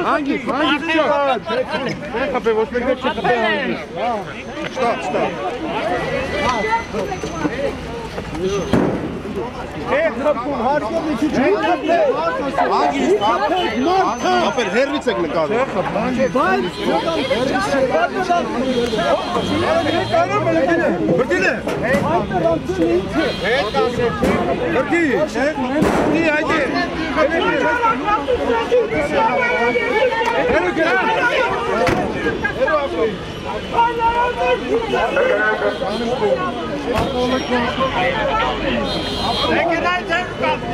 Հանգիստ, հանգիստ չէ։ Չեն խփե, ոչ մեկ էլ չխփե հանգիստ։ Շտապ, շտապ։ Չեք խփում, հարկով մի քիչ խփեք։ Հանգիստ, ապեր հեռվից եք նկարում։ Բայց Բրդիլը։ Բրդի, բրդի, հայդե։ Հերո գրա։ Հերո ապրի։ Եկել այն ձեռք կապի։